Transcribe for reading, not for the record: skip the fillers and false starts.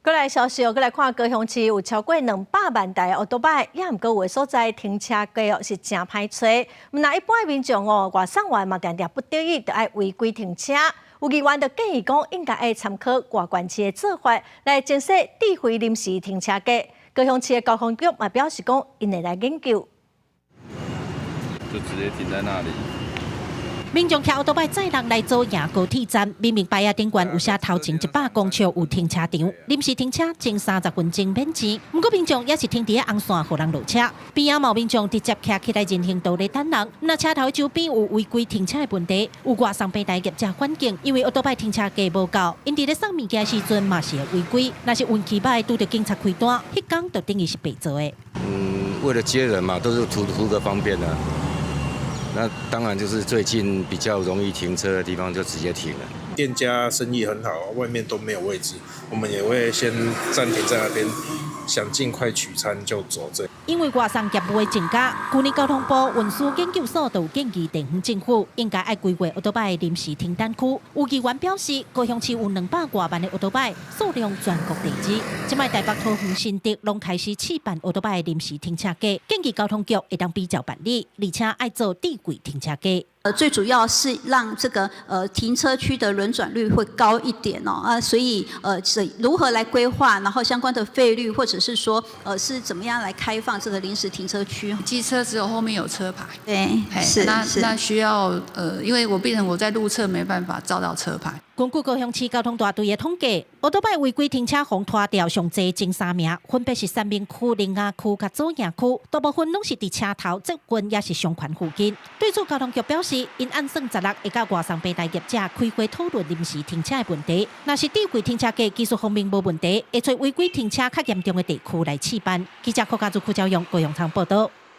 閣來消息哦，閣來看高雄市有超過200萬台歐多擺，也毋過有的所在停車格哦是誠歹揣。毋但一般的民眾哦，外送員嘛，定定不得已著愛違規停車。有議員就建議講，應該愛參考外縣市的做法，來增設智慧臨時停車格。高雄市的交通局嘛表示講，𪜶會來研究。就直接停在那裡。民眾騎歐多擺載人來左營高鐵站，明明牌仔頂懸有寫頭前100公尺有停車場，臨時停車前30分鐘免錢。毋過民眾也是停佇咧紅線，予人落車。邊仔嘛有民眾直接騎起來人行道咧等人。若車頭周邊有違規停車的問題，有外送平台業者反映，因為歐多擺停車格無夠，𪜶佇咧送物件時陣嘛是會違規。若是運氣䆀拄著警察開單，彼工就等於是白做的。嗯，為了接人嘛，都是圖圖個方便啊。那當然就是最近比較容易停車的地方就直接停了。店家生意很好，外面都沒有位置，我們也會先暫停在那邊，想盡快取餐就走。這因為外送業務的增加，去年交通部運輸研究所就有建議地方政府應該愛規劃歐多擺臨時停等區。有議員表示，高雄市有200外萬的歐多擺，數量全國第二。這擺台北、桃園、新竹攏開始試辦歐多擺臨時停車格，建議交通局會當比照辦理，而且愛做智慧停車格。最主要是讓這個停車區的輪轉率會高一點哦，啊，所以是如何來規劃，然後相關的費率，或者是說是怎麼樣來開放這個臨時停車區？機車只有後面有車牌，對，是那需要因為我變成我在路側沒辦法照到車牌。根據高雄市交通大隊的統計，歐多擺違規停車予拖吊上濟前三名，分別是三民區、苓雅區佮左營區，大部分攏是佇車頭、捷運抑是商圈附近。對此，交通局表示，𪜶按算十六會佮外送平台業者開會討論臨時停車的問題。若是智慧停車格技術方面無問題，會揣違規停車較嚴重的地區來試辦。記者柯家祖、柯昭勇高雄場報道。